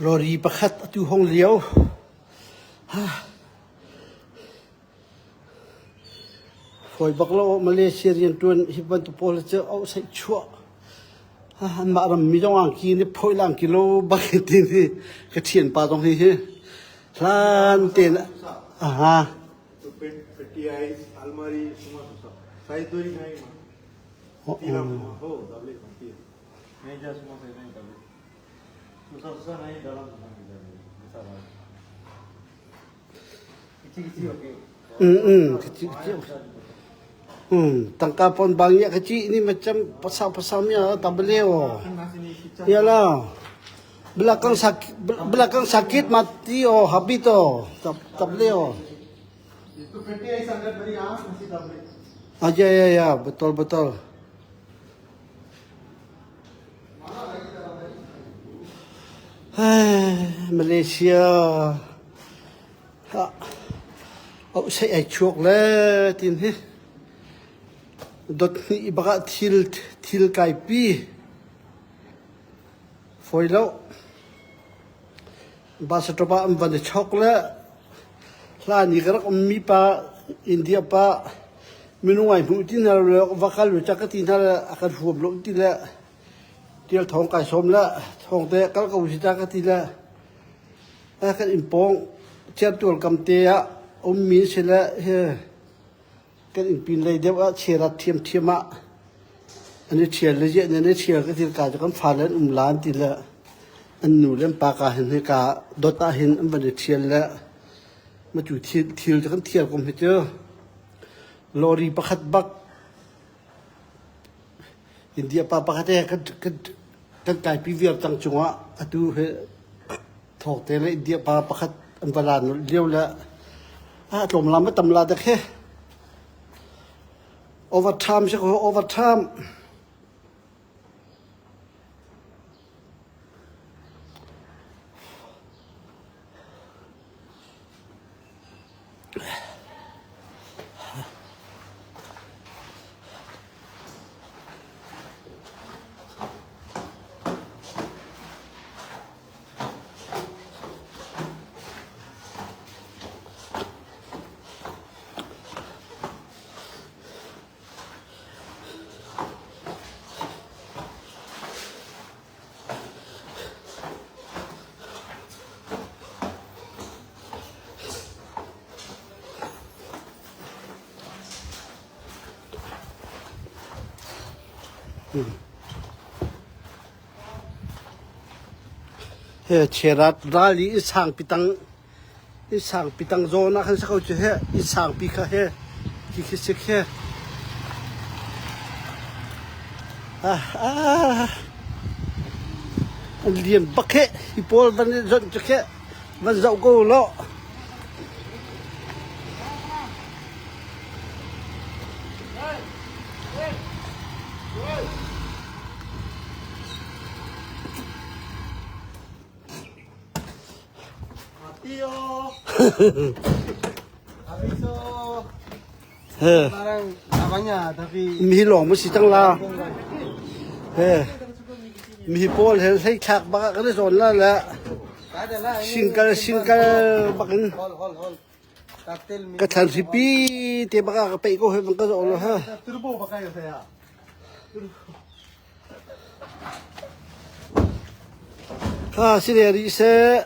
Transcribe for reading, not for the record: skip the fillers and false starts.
Lorry pakhat atu hong lio. Fawi bak lo Malaysia riantuan hi bantuk pawl cu auh saih chuah. Anmah rammi zong angki nih phoi la angki lo bak ti ni ka thian pa zong hi hi hlan tein aha Tangka pon bang ya kecil ini macam pasal-pasal ni tak boleh oh. Yalah. Belakang sakit belakang sakit mati oh habis oh. Tak tak boleh oh. Ah ya ya ya betul betul. Hai Malaysia. Oh sei ai chuak le tin hi. Dot hnih bak ah thil thil kai pi. Foi lo. Bus stop ah an van i chok le hlan i ka rak ummi pa India pa minung ai hmuh ti hna le va kal ve ca ka ti hna le a kan huam lo ti le tial thawng kai sawm le thawng te kal ko si ta ka ti le kan inn pawng certual kam te ah ummi si le hi Kan innpin lei deuh ah chiarat ṭhiamṭhiam ah an i ṭhial le ziah nan i ṭhial ka til ka cu kan fale an um la an ti le an nu le an pa ka hin hika dot ah hin an van i ṭhial le matu thil thil cu kan thial kum hi cu lorry pakhat bak India pa pakhat he kan kan kan kaipi viar cang cungah atu hi Thawngte le India pa pakhat an va lan lio le a tlawm lam a tam la dek he. Overtime si ko overtime. He Cherat ral i sangpi tang i sangpi tang zawn ah khan si ko cu he i sangpi kha he khi khi si khi ah ah an lian bak he hi pawl van i zonh cu khi van zoh ko law Mi lawng ma si cang la. He mi pawl he hlei thlak bak ah kan i zawn la le singkal singkal bak in ka thlan hripi te bak ah ka peih ko he bang ka zawn lo ha. Kha si le rih seh.